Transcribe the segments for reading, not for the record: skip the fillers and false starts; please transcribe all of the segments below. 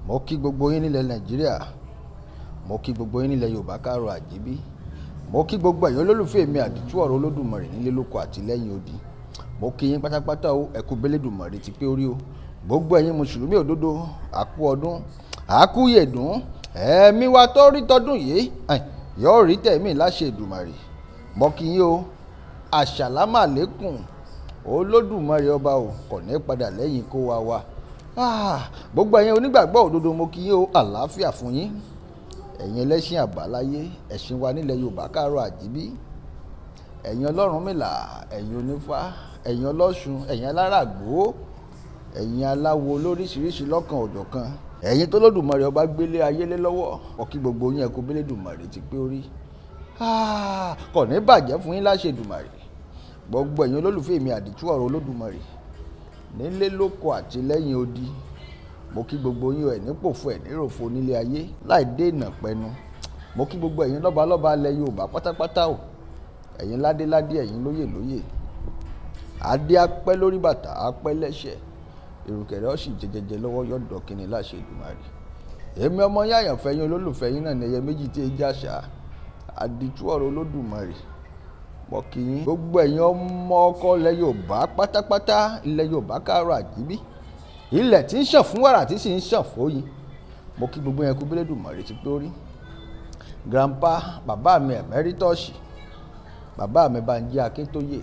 Mo kí gbogbo yín nílẹ̀ Nàìjíríà, mo kí gbogbo yín nílẹ̀ Yorùbá káàrọ̀ àjíbí, mo kí gbogbo ẹ̀yin olólùfẹ́ mi àdìtú ọ̀rọ̀ Olódùmarè nílé lóko àti lẹ́yìn odi. Mo kí yín pátápátá o, ẹ kú b'Elédùmarè ti pé orí o. Gbogbo ẹ̀yin mùsùlùmí òdodo, àkú ọdún, àkú yèdùn, ẹ̀mí wa tó rí tọdún yìí yóò rí tẹ̀mí láṣẹ Èdùmàrè. Mo kí yín o, àṣàlámàlékùn, Olódùmarè ọba o, kò ní padà lẹ́yìn kó wa wa. Gbogbo ẹ̀yin onígbàgbọ́ òdodo, mo kí yín o, àlàáfíà fún yín. Ẹ̀yin ẹlẹ́sìn àbáláyé, ẹ̀sìn wa nílẹ̀ Yorùbá káàrọ̀ àjíbí. Ẹ̀yin Ọlọ́runmìlà, ẹ̀yin onífá, ẹ̀yin ọlọ́ṣun, ẹ̀yin aláràgbó, ẹ̀yin aláwo lóríṣiríṣi lọ́kan òjọ̀kan. Ẹ̀yin tó Olódùmarè ọba gbélé ayé lé lọ́wọ́, mo kí gbogbo yín, ẹ kú b'Elédùmarè ti pé orí. Kò ní bàjẹ́ fún yín láṣẹ Èdùmàrè. Gbogbo ẹ̀yin olólùfẹ́ mi àdìtú ọ̀rọ̀ Olódùmarè nílé lóko àti lẹ́yìn odi, mo kí gbogbo yín, ẹ̀ ní pòfo ẹ̀ ní ròfo nílé ayé láì dènà pẹnu. Mo kí gbogbo ẹ̀yin lọ́balọ́ba ilẹ̀ Yorùbá pátápátá o, ẹ̀yin ládéládé, ẹ̀yin lóyè lóyè. Adé apẹ́ lórí, bàtà apẹ́ lẹ́sẹ̀, ìrùkẹ̀rẹ̀ ó sì jẹjẹjẹ lọ́wọ́ yọ̀dọ̀ kínní láṣẹ Èdùmàrè. Èmi ọmọ yín, àyànfẹ́ yín, olólùfẹ́ yín náà ní ẹyẹ méjì tí ẹ jàṣà, àdìtú ọ̀rọ̀ Olódùmarè. Mo kí yín, gbogbo ẹ̀yin ọmọ ọkọ ilẹ̀ Yorùbá pátápátá, ilẹ̀ Yorùbá káàrọ̀ àjíbí, ilẹ̀ tí ń ṣàn fún wàrà tí sì ń ṣàn fóyin. Mo kí gbogbo yẹn, kú b'Elédùmarè ti pé orí. Grandpa, bàbá mi emeritus, bàbá mi Bánjí Akíntóyè,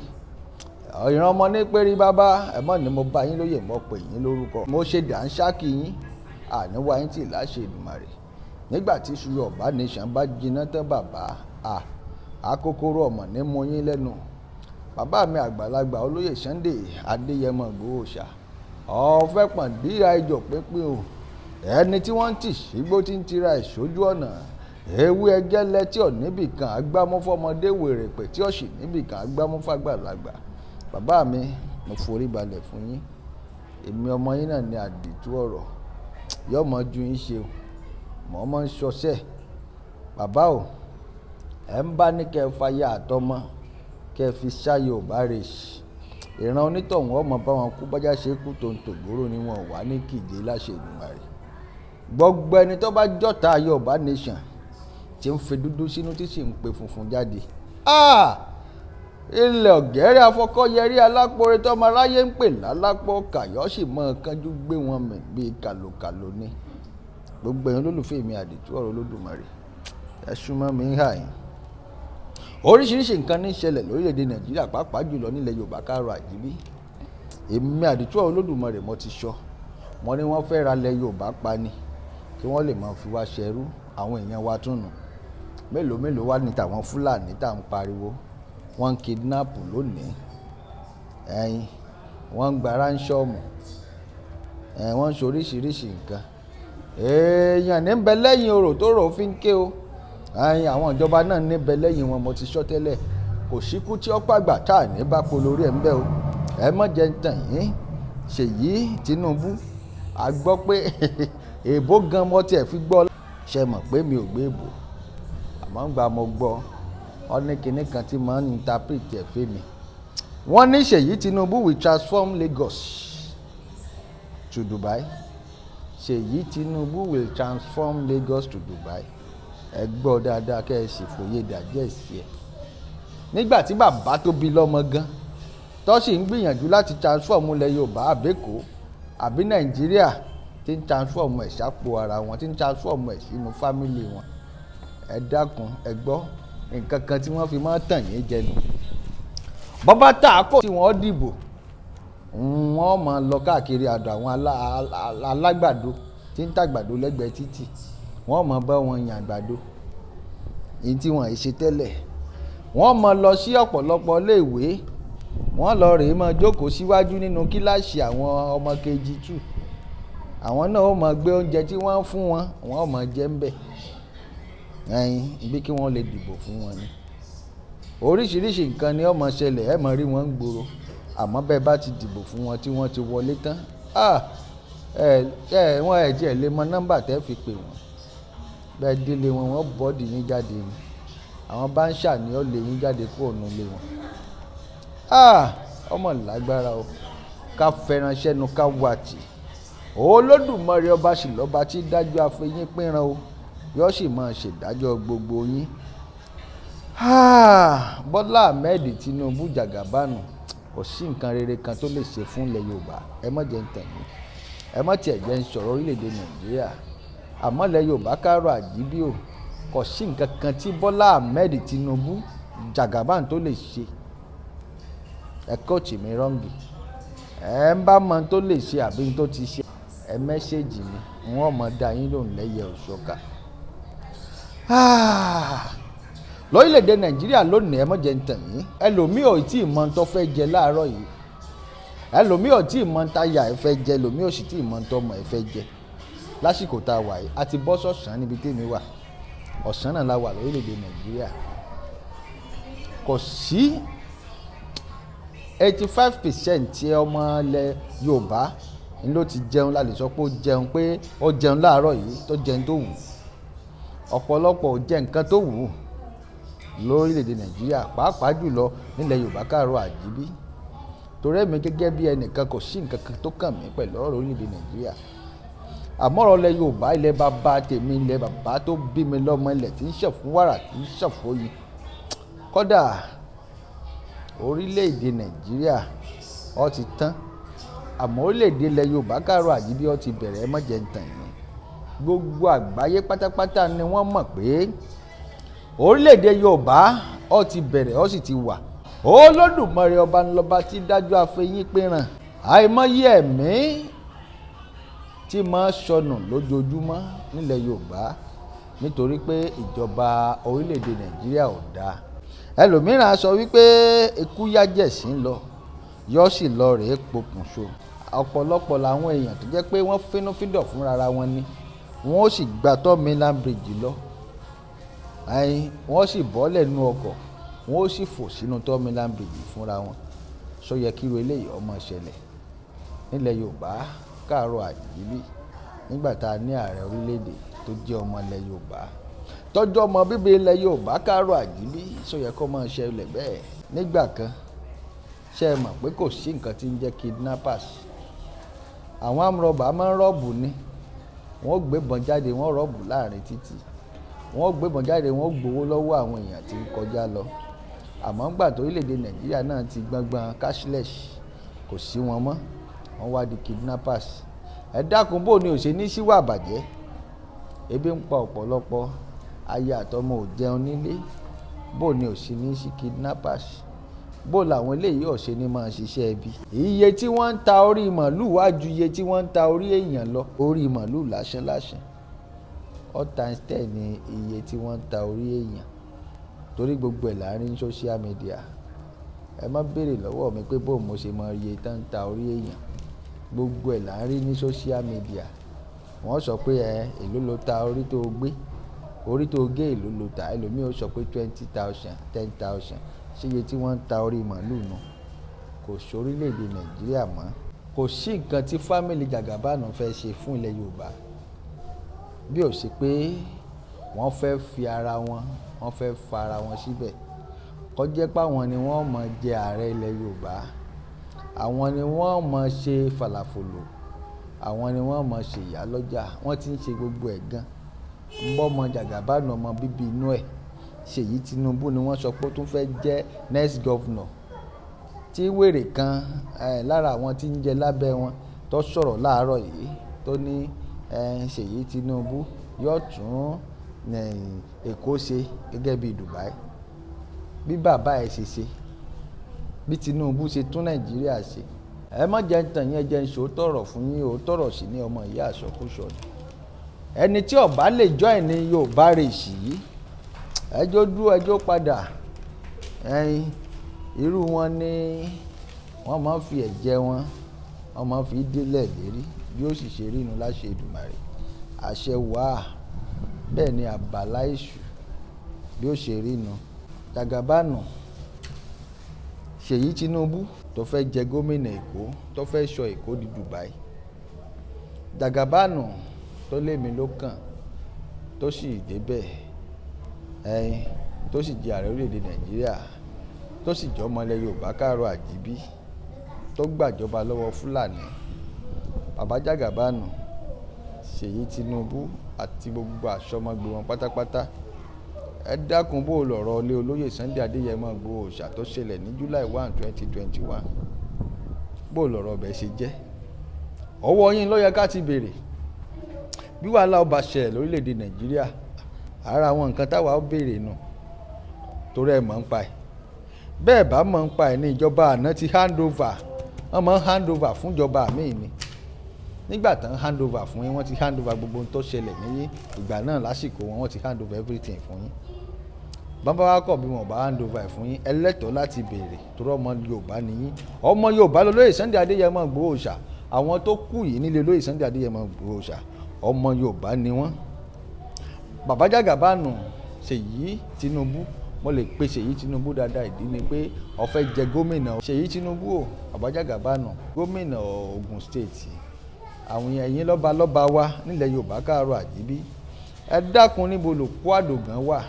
ìran ọmọ ní péré bàbá ẹ mọ̀ ni mo bá yín lóye, mo pè yín lórúkọ, mo ṣe dànsákì yín, àníwá yín tì láṣẹ Èdùmàrè. Nígbà tí iṣu Yorùbá nation bá jiná tán, bàbá à akókóró ọmọ ní mú yín lẹ́nu. Bàbá mi àgbàlagbà, olóyè Sunday Adéyẹmọ Ìgbòho ṣá, ọ̀fẹ́ pọ̀ndíra ìjọ pínpín o, ẹni tí wọ́n ń tì sígbó tí ń tira ìṣojú ọ̀nà, ewé ẹgẹ́lẹ́ tí ò níbì kan agbámú fọmọdé, wèrè pé tí ò sì níbì kan agbámú fàgbàlagbà. Bàbá mi, mo forí balẹ̀ fún yín. Èmi ọmọ yín náà ní àdìtú ọ̀rọ̀ yóò mọ ju yín ṣe o, mọ̀ ọ́ mọ́ ń ṣọṣẹ́. Bàbá o, ẹ̀ ń bá ní kẹ́ ẹ fàyà àtọmọ kẹ́ ẹ fi ṣá Yorùbá race, ìran onítọ̀hún ọmọ bá wọn kú bájá ṣe kú tó ń tògbóró ni wọn wà ní kìjé láṣẹ Èdùmàrè. Gbogbo ẹni tó bá jọ́ta Yorùbá nation, tí ń fi dúdú sínú tí sì ń pe funfun jáde, ilẹ̀ ọ̀gẹ́rẹ́ afọkọ́yẹrí alápòore tọ́mọ aráyé ń pè lálápọ̀ kàyọ́ sì mọ́ kánjú gbé wọn mì bíi kàlòkàlò ni. Gbogbo ẹ̀yin olólùfẹ́ mi àdìtú ọ̀rọ̀ Olódùmarè, ẹ súnmọ́ mi ń hà yín. Oríṣiríṣi nǹkan ní í ṣẹlẹ̀ lórílẹ̀‐èdè Nàìjíríà, pàápàá jùlọ nílẹ̀ Yorùbá káàrọ̀ àjíbí. Èmi àdìtú ọ̀rọ̀ Olódùmarè mo ti sọ, mo ní wọ́n fẹ́ ra ilẹ̀ Yorùbá pa ni kí wọ́n lè máa fi wá ṣẹrú. Àwọn èèyàn wa tún nù mélòó mélòó wá ní tàwọn Fúlàní tá à ń pariwo wọ́n ń kidnap lónìí, ẹ̀yin wọ́n ń gba ransom, ẹ̀ wọ́n ń ṣe oríṣiríṣi nǹkan. Èèyàn ní bẹ lẹ́yìn orò tó rò fi ń ké o. Ẹ̀yin àwọn ìjọba náà ní bẹ lẹ́yìn wọn. Mo ti sọ tẹ́lẹ̀, kò síkú tí ó pàgbà tá à ní bá polórí ẹ̀ ń bẹ́ o. Ẹ mọ̀ jẹ́ ń tàn yín. Ṣèyí Tinubu, a gbọ́ pé èèbó gan mo tiẹ̀ fi gbọ́. Ṣe mọ̀ pé mi ò gbé èèbó, àmọ́ ń gba mo gbọ́ ọ ní kinní kan tí mo ń interpret ẹ̀ fún mi. Wọ́n ní Ṣèyí Tinubu will transform Lagos to Dubai. Ṣèyí Tinubu will transform Lagos to Dubai. Ẹ gbọ́ dáadáa kẹ́ ẹ sì fòye digest ẹ̀. Nígbà tí bàbá tó bí lọ́mọ gan tó sì ń gbìyànjú láti transform ilẹ̀ Yorùbá àbẹ́kọ́ àbí Nàìjíríà, tí ń transform ẹ̀ sápò ara wọn, tí ń transform ẹ̀ sínú family wọn. Ẹ dákun, ẹ gbọ́ nǹkan kan tí wọ́n fi máa tàn yín jẹ nù. Bọ́bá tà á kò tí wọ́n dìbò, wọ́n máa lọ káàkiri àdó àwọn alágbàdo tí ń tàgbàdo lẹ́gbẹ̀ẹ́ títì, wọ́n máa bá wọn yan àgbàdo èyí tí wọ́n ṣe tẹ́lẹ̀. Wọ́n máa lọ sí ọ̀pọ̀lọpọ̀ iléèwé, wọ́n lọ rèé máa jókòó síwájú nínú kíláàsì àwọn ọmọ KG2. Àwọn náà ó máa gbé oúnjẹ tí wọ́n ń fún wọn, wọ́n ó máa jẹ ń bẹ̀ ẹ̀yìn bí kí wọ́n lè dìbò fún wọn ni. Oríṣiríṣi nǹkan ni ó máa ṣẹlẹ̀, ẹ máa rí wọn ń gbòòrò. Àmọ́ bẹ́ẹ̀ bá ti dìbò fún wọn tí wọ́n ti wọlé tán, ẹ ẹ wọ́n ẹ̀ tiẹ̀ lè mọ nọ́mbà tẹ́ fi pè wọ́n. Bẹ́ẹ̀ délé wọn, wọ́n bọ́ọ̀dì yín jáde ni. Àwọn báńṣà ni ó lé yín jáde kúrò nínú ilé wọn. Ọmọ lágbára o, ká fẹ́ràn sẹ́nu ká wà tì. Olódùmarè ọba sì lọ́ba tí dájọ́ afẹ́yín pínran o, yóò sì máa ṣèdájọ́ gbogbo yín. Bọ́lá Ahmed Tinubu Jagabanu kò sí nǹkan rere kan tó lè ṣe fún ilẹ̀ Yorùbá. Ẹ má jẹ́ ń tàn yín, ẹ má tiẹ̀ jẹ́ ń sọ̀rọ̀ orílẹ̀-èdè Nàìjíríà, àmọ́ ilẹ̀ Yorùbá káàárọ̀ àjíbí o, kò sí nǹkan kan tí Bọ́lá Ahmed Tinubu Jagaban tó lè ṣe. Ẹ kóòtù mi rọ́ǹgì, ẹ ń bá mọ tó lè ṣe àbí tó ti ṣe, ẹ mẹ́sẹ̀gì mi, wọ́n mọ̀ dá yín lóhùn lẹ́yẹ òṣọ́ka. Lórílẹ̀‐èdè Nàìjíríà lónìí, ẹ má jẹ́ ń tàn yín, ẹlòmíì ò tí ì mọ tó fẹ́ jẹ láàárọ̀ yìí, ẹlòmíì ò tí ì mọ táyà ẹ fẹ́ jẹ, ẹlòmíì ò sì tí ì mọ tọmọ ẹ fẹ́ jẹ. Lásìkò tá a wà yìí, a ti bọ́ sọ̀sán níbi tèmi wà, ọ̀sán náà la wà lórílẹ̀‐èdè Nàìjíríà. Kò sí 85% ọmọ ilẹ̀ Yorùbá ni ló ti jẹun, la lè sọ pé ó jẹun, pé ó jẹun láàárọ̀ yìí, tó jẹun tó wù. Ọ̀pọ̀lọpọ̀ ò jẹ nǹkan tó wù lórílẹ̀‐èdè Nàìjíríà, pàápàá jùlọ nílẹ̀ Yorùbá káàárọ̀ àjíbí. Torí èmi gẹ́gẹ́ bí ẹnìkan, kò sí nǹkan kan tó kàn mí pẹ̀lú ọ̀rọ̀ orílẹ̀‐èdè Nàìjíríà. Àmọ́ ọ̀rọ̀ ilẹ̀ Yorùbá, ilẹ̀ bàbá tèmi, ilẹ̀ bàbá tó bí mi lọ́mọ, ilẹ̀ tí ń ṣàn fún wàrà, tí ń ṣàn fún oyin. Kódà orílẹ̀-èdè Nàìjíríà ó ti tán, àmọ́ orílẹ̀-èdè ilẹ̀ Yorùbá káàárọ̀ àjíbí ó ti bẹ̀rẹ̀. Ẹ má jẹ́ ń tàn yín, gbogbo àgbáyé pátápátá ni wọ́n mọ̀ pé orílẹ̀-èdè Yorùbá ó ti bẹ̀rẹ̀, ó sì ti wà. Olódùmarè ọba ńlọba tí dájọ́ afẹ́yín pínran. Àìmọye ẹ̀mí tí máa sọnù lójoojúmọ́ nílẹ̀ Yorùbá nítorí pé ìjọba orílẹ̀-èdè Nàìjíríà ò dáa. Ẹlòmíràn sọ wípé ikú yájẹ̀sín lọ, yóò sì lọ rèé pokùnso. Ọ̀pọ̀lọpọ̀ làwọn èèyàn tó jẹ́ pé wọ́n fínúfíndọ̀ fúnra wọn ni wọ́n ó sì gba Third Mainland Bridge lọ, wọ́n sì bọ́lẹ̀ nínú ọkọ̀, wọ́n ó sì fò sínú Third Mainland Bridge fúnra wọn. Ṣó yẹ kí irú eléyìí ọmọ ṣẹlẹ̀ nílẹ̀ Yorùbá káàárọ̀ àjíbí nígbà tá a ní ààrẹ orílẹ̀-èdè tó jẹ́ ọmọ ilẹ̀ Yorùbá, tọ́jú ọmọ bíbí ilẹ̀ Yorùbá káàárọ̀ àjíbí? Ṣó yẹ kó máa ṣẹlẹ̀ bẹ́ẹ̀? Nígbà kan, ṣé ẹ mọ̀ pé kò sí nǹkan tí ń jẹ́ kidnappers? Àwọn amrọ̀bà máa ń rob ni. Wọ́n ó gbébọn jáde, wọ́n rob láàrin títì, wọ́n ó gbébọn jáde, wọ́n ó gbowó lọ́wọ́ àwọn èèyàn tí ń kọjá lọ. Àmọ́ ńgbà tó orílẹ̀-èdè Nàìjíríà náà ti gbọ́ngbọ́n cashless, kò sí wọn mọ́, wọ́n wá di kidnappers. Ẹ dákun, bó ni ò ṣe ní síwà bàjẹ́? Ebi ń pa ọ̀pọ̀lọpọ̀, aya àtọmọ ò jẹun nílé. Bó ni ò ṣe ní sí kidnappers? Bó làwọn eléyìí ò ṣe ní máa ṣiṣẹ́ ibi? Iye tí wọ́n ń ta orí màlúù wá ju iye tí wọ́n ń ta orí èèyàn lọ. Orí màlúù lásán lásán, all times 10 ni iye tí wọ́n ń ta orí èèyàn. Torí gbogbo ẹ̀ là ń rí ní social media. Ẹ má béèrè lọ́wọ́ mi pé bó mo ṣe mọ iye tí wọ́n ń ta orí èèyàn. Gbogbo ẹ̀ là ń rí ní social media. Wọ́n sọ pé ẹ èló ló ta orí tó gbé, orí tó gé èló ló ta. Ẹlòmíì ó sọ pé 20,000, 10,000. Ṣé iye tí wọ́n ń ta orí màlúù nù? Kò sí orílẹ̀-èdè Nàìjíríà mọ́. Kò sí nǹkan tí family Jagabanu fẹ́ ṣe fún ilẹ̀ Yorùbá bí ó ṣe pé wọ́n fẹ́ fi ara wọn, wọ́n fẹ́ fa ara wọn síbẹ̀. Kó jẹ́ pé àwọn ni wọ́n mọ̀ jẹ ààrẹ ilẹ̀ Yorùbá, àwọn ni wọ́n mọ̀ ṣe falàfolò, àwọn ni wọ́n mọ̀ ṣe ìyálọ́jà. Wọ́n ti ń ṣe gbogbo ẹ̀ gan. Bọ́mọ Jagabanu, ọmọ bíbí inú ẹ̀, Ṣèyí Tinubu ni wọ́n sọ pé ó tún fẹ́ jẹ́ next governor. Tí wèrè kan lára àwọn tí ń jẹ lábẹ́ wọn tó sọ̀rọ̀ láàárọ̀ yìí tó ní Ṣèyí Tinubu yóò tún Èkó ṣe gẹ́gẹ́ bí Dubai. Bí bàbá ẹ̀ ṣe ṣe, bí Tinubu ṣe tún Nàìjíríà ṣe. Ẹ má jẹ́ ń tàn yín, ẹ jẹ́ ń sọ tọ̀rọ̀ fún yín, ó tọ̀rọ̀ sí ní ọmọ ìyá àsọkúsọ ni. Ẹni tí ó bá lè join ní Yorùbá race yìí, ẹjọ́ dúró, ẹjọ́ padà. Ẹyin irú wọn ni wọ́n máa ń fi ẹ̀jẹ̀ wọn, wọ́n máa ń fi délẹ̀ lérí bí ó sì ṣe rí inú láṣẹ Èdùmàrè. Àṣẹ wà, bẹ́ẹ̀ ni àbàlá èṣù bí ó ṣe rí inú. Jagabanu Ṣèyí Tinubu tó fẹ́ jẹ gómìnà Èkó, tó fẹ́ sọ Èkó di Dubai. Jagabanu tó lé mi ló kàn, tó sì débẹ̀, ẹyin tó sì jẹ ààrẹ orílẹ̀-èdè Nàìjíríà, tó sì jẹ́ ọmọ ilẹ̀ Yorùbá káàárọ̀ àjíbí, tó gbàjọba lọ́wọ́ Fúlàní. Bàbá Jagaban, Ṣèyí Tinubu àti gbogbo àsọmọgbé wọn pátápátá, ẹ dákun, bó lọ̀rọ̀ ilé olóyè Sunday Adéyẹmọ Ìgbòho Òòṣà tó ṣẹlẹ̀ ní July 1, 2021, bó lọ̀rọ̀ ọbẹ̀ ṣe jẹ́? Ọwọ́ yín ló yẹ ká ti béèrè. Bí wàhálà ó bá ṣẹlẹ̀ lórílẹ̀‐èdè Nàìjíríà, ara àwọn nǹkan táwa ó béèrè nù, torí ẹ mọ̀ ń pa ẹ̀. Bẹ́ẹ̀ bá mọ̀ ń pa ẹ̀ ní, ìjọba àná ti hand over. Wọ́n máa ń hand over fún ìjọba míì ni. Nígbà tán hand over fún yín, wọ́n ti hand over gbogbo ohun tó ṣẹlẹ̀ ní ìgbà náà lásìkò wọn. Wọ́n ti hand over everything fún yín. Bàbá wa kọ̀, bí wọn bá hand over ẹ̀ fún yín, ẹ lẹ́tọ̀ọ́ láti béèrè, torí ọmọ Yorùbá ni yín. Ọmọ Yorùbá lolóyè Sunday Adéyẹmọ Ìgbòho Òòṣà. Àwọn tó kù yìí nílé olóyè Sunday Adéyẹmọ Ìgbòho Òòṣà, ọmọ Yorùbá ni wọ́n. Bàbá Jagaban, Ṣèyí Tinubu, mo lè pe Ṣèyí Tinubu dáadáa. Ìdí ni pé ó fẹ́ jẹ gómìnà. Ṣèyí Tinubu o, Bàbá Jagaban, gómìnà Ogun State, àwọn ẹ̀yin lọ́ba lọ́ba wa nílẹ̀ Yorùbá káàárọ̀ àjíbí, ẹ dákun, níbo lòkú Àdògán wà?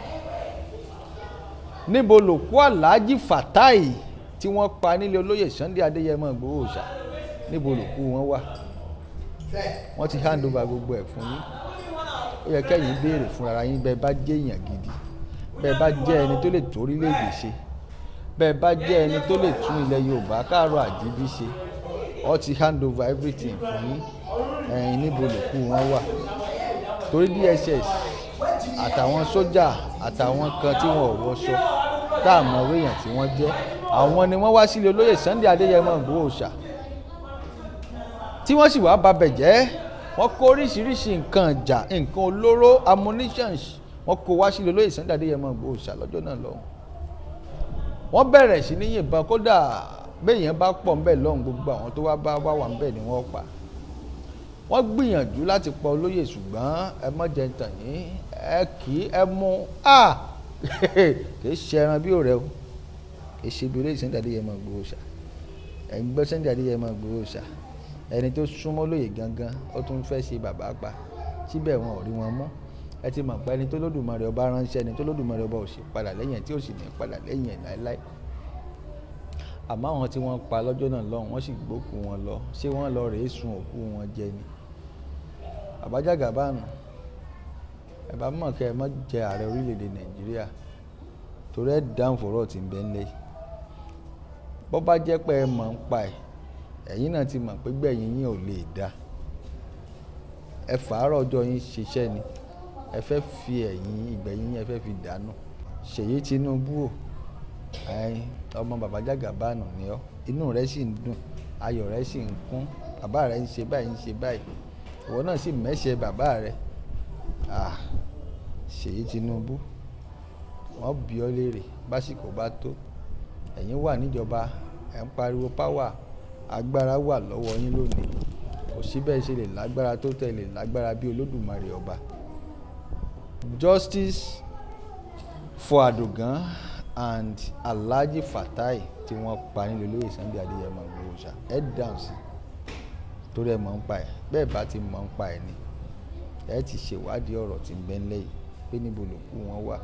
Níbo lòkú Alhaji Fatai tí wọ́n pa nílé olóyè Sunday Adéyẹmọ Ìgbòho Òòṣà? Níbo lòkú wọn wà? Wọ́n ti hand over gbogbo ẹ̀ fún yín. Ó yẹ kẹ́yìn béèrè fúnra yín. Bẹ́ẹ̀ bá jẹ́ èèyàn gidi, bẹ́ẹ̀ bá jẹ́ ẹni tó lè tó orílẹ̀-èdè ṣe, bẹ́ẹ̀ bá jẹ́ ẹni tó lè tún ilẹ̀ Yorùbá káàárọ̀ àjíbí ṣe, ó ti hand over everything fún yín. Ẹ̀yin, níbo lòkú wọn wà? Torí DSS àtàwọn sójà àtàwọn kan tí wọn ò wọṣọ, tá a mọ orí èèyàn tí wọ́n jẹ́, àwọn ni wọ́n wá sílé olóyè Sunday Adéyẹmọ Ìgbòho Òòṣà, tí wọ́n sì wá babẹ̀ jẹ́. Wọ́n kó oríṣiríṣi nǹkan ìjà, nǹkan olóró, ammunitions, wọ́n kó wá sílé olóyè Sunday Adéyẹmọ Ìgbòho Òòṣà lọ́jọ́ náà lọ́hùn. Wọ́n bẹ̀rẹ̀ sí ní yìnbọn. Kódà béèyàn bá pọ̀ ńbẹ̀ lọ́hùn, gbogbo àwọn tó wá bá wà ńbẹ̀ ni wọ́n pa. Wọ́n gbìyànjú láti pa olóyè, ṣùgbọ́n ẹ mọ́ jẹ́ ń tàn yín, ẹ kì í ẹ mú a, kì í ṣe ẹran bí òrẹ́ o, kì í ṣe bí olóyè Sunday Adéyẹmọ Ìgbòho Òòṣà. Ẹ̀ ń gbọ́, Sunday Adéyẹmọ Ìgbòho Òòṣà, ẹni tó súnmọ́ lóyè gangan, ó tún fẹ́ ṣe bàbá pa, síbẹ̀ wọn ò rí wọn mú. Ẹ ti mọ̀ pé ẹni tó Lódùmarè ọba ránṣẹ́, ẹni tó Lódùmarè ọba ò sì padà lẹ́yìn ẹ̀, tí ò sì ní padà lẹ́yìn ẹ̀ láéláé. Àmọ́ àwọn tí wọ́n pa lọ́jọ́ náà lọ́hùn, wọ́n sì gbókùú wọn lọ. Ṣé wọ́n lọ rèé sun òkú wọn jẹ ni? Bàbá Jagaban, ẹ bá mọ̀ kẹ́ ẹ má jẹ ààrẹ orílẹ̀-èdè Nàìjíríà, torí ẹ dáhùn fọ̀rọ̀ tí ń bẹ ńlẹ̀ yìí. Bó bá jẹ́ pé ẹ mọ̀ ń pa ẹ̀, ẹ̀yin náà ti mọ̀ pé gbẹ̀yìn yín ò lè dá. Ẹ fàárọ̀ ọjọ́ yín ṣiṣẹ́ ni. Ẹ fẹ́ fi ẹ̀yìn ìgbẹ̀yìn yín, ẹ fẹ́ fi dànù. Ṣèyí Tinubu o, ẹ̀yin ọmọ bàbá Jagaban ni ọ́. Inú rẹ sì ń dùn, ayọ̀ rẹ sì ń kún. Bàbá rẹ ń ṣe báyìí, ń ṣe báyìí, ìwọ náà sì mẹ́sẹ̀ bàbá rẹ. Ah, Ṣèyí Tinubu, wọ́n bi ọ́ léèrè básìkò bá tó. Ẹ̀yin wà níjọba, ẹ̀ ń pariwo power, agbára wà lọ́wọ́ yín lónìí. Kò sí bẹ́ẹ̀ ṣe lè lágbára tó tẹ̀ lè lágbára bí Olódùmarè ọba. Justice for Adogan and Alhaji Fatai tí wọ́n pa nílé olóyè Sunday Adéyẹmọ Ìgbòho Òòṣà, ẹ dáhùn sí, torí ẹ mọ̀ ń pa ẹ̀. Bẹ́ẹ̀ bá ti mọ̀ ń pa ẹ̀ ni, ẹ ti ṣèwádìí ọ̀rọ̀ tí ń bẹ ńlẹ̀ yìí pé níbo lòkú wọn wà.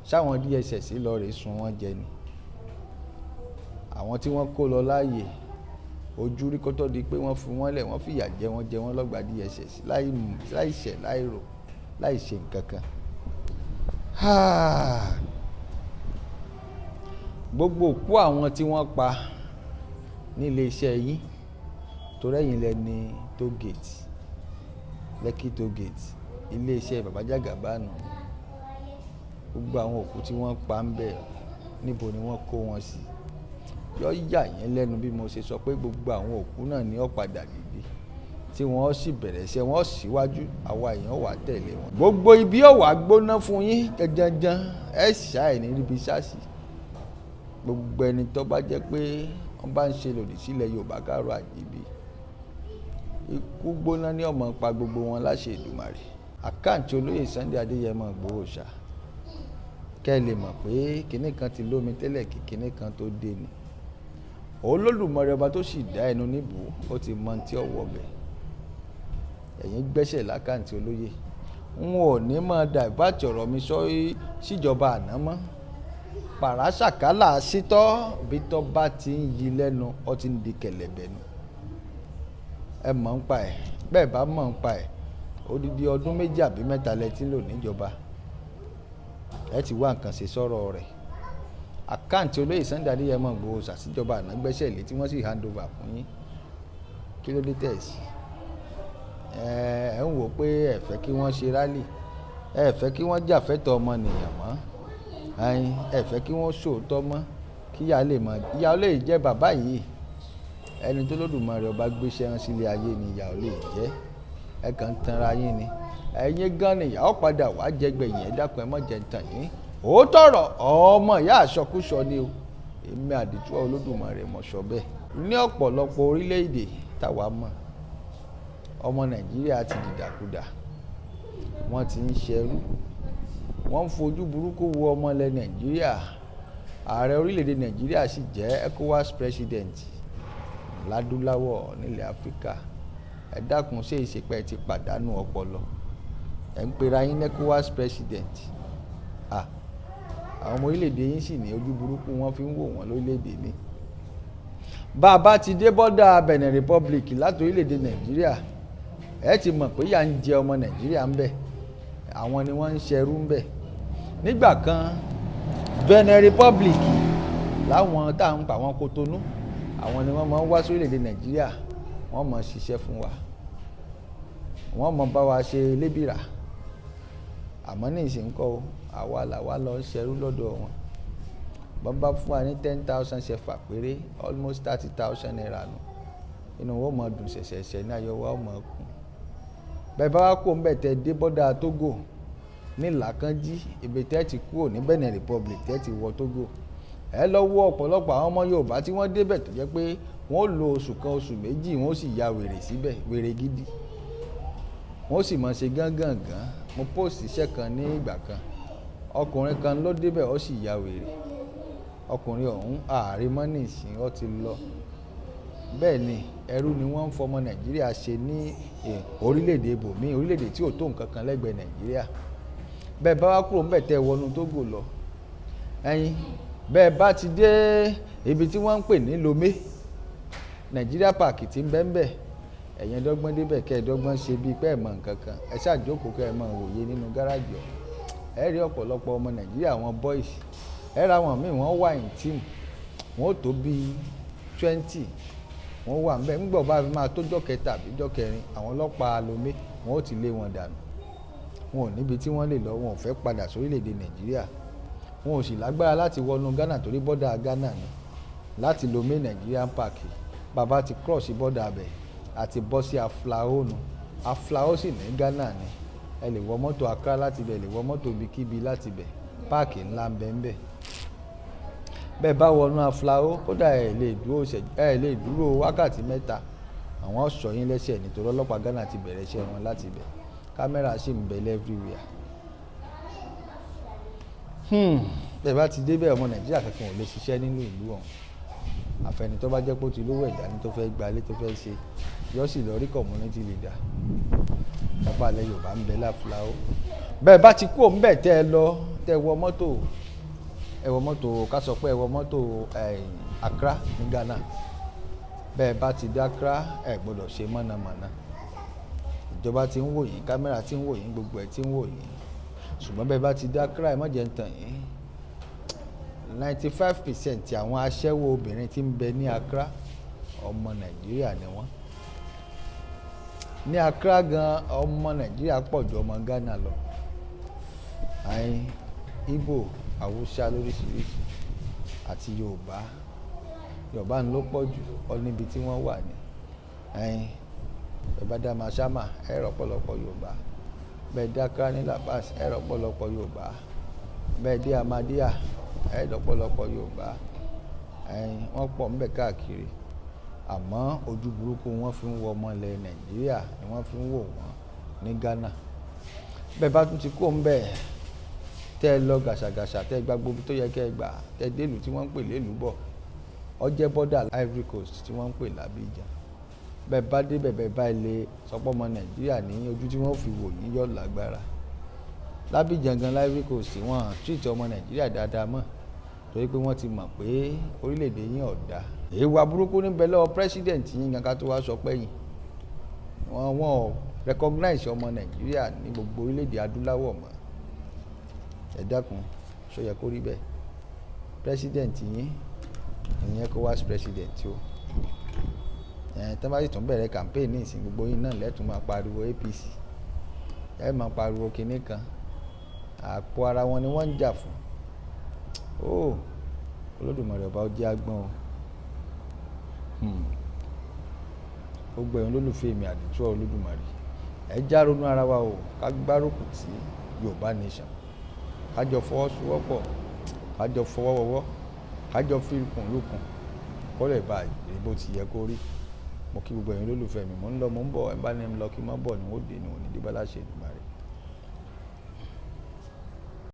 Ṣáwọn DSS lọ rèé sun wọ́n jẹ ni? Àwọn tí wọ́n kó lọ láàyè ojú rí, kó tó di pé wọ́n fi wọ́n lẹ̀, wọ́n fìyà jẹ wọ́n, jẹ wọ́n lọ́gbà DSS láì láì ṣẹ̀, láì rò, láì ṣe nǹkan kan. Gbogbo òkú àwọn tí wọ́n pa nílé iṣẹ́ yín, torí ẹ̀yin lẹ ní toll gate, Lekki Toll Gate, ilé iṣẹ́ bàbá Jagaban, gbogbo àwọn òkú tí wọ́n pa ń bẹ̀, níbo ni wọ́n kó wọn sí? Yọ yà yín lẹ́nu bí mo ṣe sọ pé gbogbo àwọn òkú náà ní ó padà dìde, tí wọ́n sì bẹ̀rẹ̀ iṣẹ́ wọn síwájú, àwa èèyàn wà tẹ̀lé wọn. Gbogbo ibi ó wà gbóná fún yín janjanjan, ẹ ṣáà ní ríbi ṣáàṣì. Gbogbo ẹni tó bá jẹ́ pé wọ́n bá ń ṣe lòdì sílẹ̀ Yorùbá káàárọ̀ àjíbí, ikú gbóná ní ọmọ pa gbogbo wọn láṣẹ Èdùmàrè. Account olóyè Sunday Adéyẹmọ Ìgbòho Òòṣà, kẹ́ ẹ lè mọ̀ pé kinní kan ti lómi tẹ́lẹ̀ kí kinní kan tó dé ni. Olódùmarè ọba tó sì dá ẹnu níbù, ó ti mọ tí ó wọ̀ bẹ̀. Ẹ̀yin gbẹ́sẹ̀ l'account olóyè. N ò ní máa divert ọ̀rọ̀ mi sọ síjọba àná mọ́. Pàràṣàkálà sítọ́ bí tọ́ bá ti ń yí lẹ́nu, ó ti ń di kẹ̀lẹ̀bẹ̀ nu. Ẹ mọ̀ ń pa ẹ̀. Bẹ́ẹ̀ bá mọ̀ ń pa ẹ̀, odidi ọdún 2 àbí 3 lẹ tí ń lò níjọba. Ẹ ti wá nǹkan ṣe sọ́rọ̀ rẹ̀. Àkáǹtì olóyè Sunday Adéyẹmọ Ìgbòho ṣàṣìjọba àná gbẹ́sẹ̀ lé tí wọ́n sì hand over fún yín. Kí ló dé tẹ̀ sí? Ẹ ń wò pé ẹ fẹ́ kí wọ́n ṣe rally, ẹ fẹ́ kí wọ́n jà fẹ́tọ̀ ọmọnìyàn mọ́, ẹ fẹ́ kí wọ́n ṣòótọ́ mọ́, kí ìyá lè mọ̀. Ìyá olóyè jẹ́ bàbá yìí. Ẹni tó Olódùmarè ọba gbéṣẹ́ rán sílé ayé ni ìyá olóyè jẹ́. Ẹ kàn ń tanra yín ni. Ẹ̀yin gan ni ìyá ó padà wá jẹgbẹ̀yìn. Ẹ dákun, ẹ má jẹ́ ń tàn yín. Òótọ́ ọ̀rọ̀ ọmọ ìyá àsọkúsọ ni o. Èmi Àdìtú Olódùmarè mọ̀ sọ bẹ́ẹ̀. Ní ọ̀pọ̀lọpọ̀ orílẹ̀-èdè táwa mọ̀, ọmọ Nàìjíríà ti dìdàkudà. Wọ́n ti ń ṣerú. Wọ́n ń fojú burúkú wo ọmọ ilẹ̀ Nàìjíríà. Ààrẹ orílẹ̀-èdè Nàìjíríà sì jẹ́ ECOWAS president ládúláwọ̀ nílẹ̀ Áfríkà. Ẹ dákun, ṣé ìṣepẹ́ ti pàdánù ọpọlọ? Ẹ ń pera yín ní ECOWAS president. Àwọn ọmọ orílẹ̀-èdè yín sì ní ojú burúkú wọ́n fi ń wò wọ́n lórílẹ̀-èdè mi. Bá a bá ti dé bọ́dà Benin Republic láti orílẹ̀-èdè Nàìjíríà, ẹ ti mọ̀ pé ìyà ń jẹ ọmọ Nàìjíríà ń bẹ. Àwọn ni wọ́n ń ṣerú ń bẹ. Nígbà kan, Benin Republic láwọn tá ń pa àwọn Kotonu, àwọn ni wọ́n máa ń wá sí orílẹ̀-èdè Nàìjíríà, wọ́n máa ń ṣiṣẹ́ fún wa. Wọ́n máa bá wa ṣe lébìrà. Àmọ́ ní ìsìn kọ́ o, àwa làwa lọ ń ṣerú lọ́dọ̀ wọn. Wọ́n bá fún wa ní 10,000 CFA péré, almost 30,000 naira nù. Inú wọn ó máa dùn ṣẹ̀ṣẹ̀ṣẹ̀ ní ayọ̀ wa ó máa kún. Bẹ́ẹ̀ bá wá kúrò ńbẹ̀ tẹ dé bọ́dà Togo ní Làkànjí, ibi tẹ́ ti kúrò ní Benin Republic tẹ́ ti wọ Togo. Ẹ lọ wo ọ̀pọ̀lọpọ̀ àwọn ọmọ Yorùbá tí wọ́n dé bẹ̀ tó jẹ́ pé wọ́n ó lo oṣù kan, oṣù méjì, wọ́n ó sì ya wèrè síbẹ̀, wèrè gidi. Wọ́n ó sì máa ṣe gángangan. Mo post iṣẹ́ kan ní ìgbà kan. Ọkùnrin kan ló dé bẹ̀, ó sì ya wèrè. Ọkùnrin ọ̀hún, ààrẹ mọ́ ní ìsìn, ó ti lọ. Bẹ́ẹ̀ ni ẹrú ni wọ́n ń fọmọ Nàìjíríà ṣe ní orílẹ̀-èdè ibòmíì, orílẹ̀-èdè tí ò tó nǹkan kan lẹ́gbẹ̀ẹ́ Nàìjíríà. Bẹ́ẹ̀ bá wá kúrò ńbẹ̀ tẹ wọnú Togo lọ. Ẹ̀yin, bẹ́ẹ̀ bá ti dé ibi tí wọ́n ń pè ní Lomé, Nigeria Park tí ń bẹ ńbẹ̀, ẹ̀yin dọ́gbọ́n dé bẹ̀ kẹ́ ẹ dọ́gbọ́n ṣe bíi pé ẹ mọ̀ nǹkan kan. Ẹ ṣáà jókòó kẹ́ ẹ mọ̀ wòye nínú gáràjì ọ̀hún. Ẹ rí ọ̀pọ̀lọpọ̀ ọmọ Nàìjíríà, àwọn boys. Ẹ rí àwọn míì wọ́n wà in team. Wọ́n ó tó bí 20. Wọ́n wà ńbẹ̀. Nígbà ó bá fi máa tó ọjọ́ kẹta àbí ọjọ́ kẹrin, àwọn ọlọ́pàá Lomé wọ́n ó ti lé wọn dànù. Wọn ò níbi tí wọ́n lè lọ, wọn ò fẹ́ padà sórílẹ̀-èdè Nàìjíríà. Wọn ò sì lágbára láti wọnú Ghana torí bọ́dà Ghana ni. Láti Lomé Nigerian Park, bàbá ti cross bọ́dà abẹ àti bọ́ sí Aflao nù. Aflao sì ní Ghana ni. Ẹ lè wọ mọ́tò Accra láti ibẹ̀, ẹ lè wọ mọ́tò ibikíbi láti ibẹ̀. Páàkì ńlá ń bẹ ńbẹ̀. Bẹ́ẹ̀ bá wọnú Aflao, kódà ẹ lè dúró ẹ lè dúró wákàtí 3. Àwọn ó sọ yín lẹ́sẹ̀ nítorí ọlọ́pàá Ghana ti bẹ̀rẹ̀ iṣẹ́ wọn láti ibẹ̀. Kámẹ́rà sì ń bẹ everywhere. Bẹ́ẹ̀ bá ti dé bẹ̀, ọmọ Nàìjíríà kankan ò lè ṣiṣẹ́ nínú ìlú ọ̀hún. Àfẹ́ni tó bá jẹ́ pé ó ti lówó ẹ̀dá ni tó fẹ́ gba ilé tó fẹ́ ṣe, yóò sì lọ rí community leader. Bàbá ilẹ̀ Yorùbá ń bẹ l'Aflao. Bẹ́ẹ̀ bá ti kúrò ńbẹ̀ tẹ́ ẹ lọ, tẹ́ ẹ wọ mọ́tò, ẹ wọ mọ́tò, ká sọ pé ẹ wọ mọ́tò, Accra ní Ghana. Bẹ́ẹ̀ bá ti dé Accra, ẹ gbọdọ̀ ṣe mọ̀nàmọ́ná. Ìjọba tí ń wò yín, kámẹ́rà tí ń wò yín, gbogbo ẹ̀ tí ń wò yín. Ṣùgbọ́n bẹ́ẹ̀ bá ti dé Accra, ẹ má jẹ́ ń tàn yín. 95% àwọn aṣẹ́wó obìnrin tí ń bẹ ní Accra, ọmọ Nàìjíríà ni wọ́n. Ní Accra gan, ọmọ Nàìjíríà pọ̀ ju ọmọ Ghana lọ. Àìn Igbo, Hausa lóríṣiríṣi àti Yorùbá. Yorùbá ń ló pọ̀ jù ọ níbi tí wọ́n wà ní. Ẹ̀yin, bẹ́ẹ̀ bá dé Amasaman, ẹ rí ọ̀pọ̀lọpọ̀ Yorùbá. Bẹ́ẹ̀ dé Accra ní Lapaz, ẹ rí ọ̀pọ̀lọpọ̀ Yorùbá. Bẹ́ẹ̀ dé Ahmadiyya, ẹ rí ọ̀pọ̀lọpọ̀ Yorùbá. Ẹ̀yin, wọ́n pọ̀ ńbẹ̀ káàkiri. Àmọ́ ojú burúkú wọ́n fi ń wo ọmọ ilẹ̀ Nàìjíríà ni wọ́n fi ń wò wọ́n ní Ghana. Bẹ́ẹ̀ bá tún ti kúrò ńbẹ̀, tẹ́ ẹ lọ gàṣàgàṣà, tẹ́ ẹ gba gbogbo tó yẹ kí ẹ gbà, tẹ́ ẹ dé ìlú tí wọ́n ń pè l'Élùbọ́. Ó jẹ́ border Ivory Coast tí wọ́n ń pè l'Abidjan. Bẹ́ẹ̀ bá dé bẹ̀, bẹ́ẹ̀ bá ilé sọpọ́ ọmọ Nàìjíríà ní ojú tí wọ́n fi wò yín yọ̀ lágbára. L'Abidjan gan l'Ivory Coast, wọ́n treat ọmọ Nàìjíríà dáadáa mọ́ torí pé wọ́n ti mọ̀ pé orílẹ̀-èdè yín ò dáa. Ìwà burúkú ní bẹ lọ́wọ́ president yín gan ká tó wá sọ pé yín. Wọ́n ò recognize ọmọ Nàìjíríà ní gbogbo orílẹ̀-èdè adúláwọ̀ mọ́. Ẹ dákun, ṣó yẹ kó rí bẹ́ẹ̀? President yín ìyẹn ECOWAS president o. Ẹ̀ tẹ́ bá sì tún bẹ̀rẹ̀ campaign ní ìsìn, gbogbo yín náà lẹ́tùn máa pariwo APC, ẹ máa pariwo kinní kan. Àpò ara wọn ni wọ́n ń jà fún. Ó Olódùmarè ọba, ó jẹ́ agbọ́n o. Gbogbo ẹ̀yin olólùfẹ́ mi, Àdìtú Olódùmarè, ẹ já ronú ara wa o, ká gbárùkù tí Yorùbá Nation, ká jọ fọwọ́sowọ́pọ̀, ká jọ fọwọ́wọ́wọ́, ká jọ fi ikùn lukùn, kó lè bá rí bó ti yẹ kó rí. Mo kí gbogbo ẹ̀yin olólùfẹ́ mi. Mò ń lọ, mò ń bọ̀. Ẹ bá ní lọ kí n má bọ̀ ni wọ́n dé ní òní dé bá láṣẹ Èdùmàrè.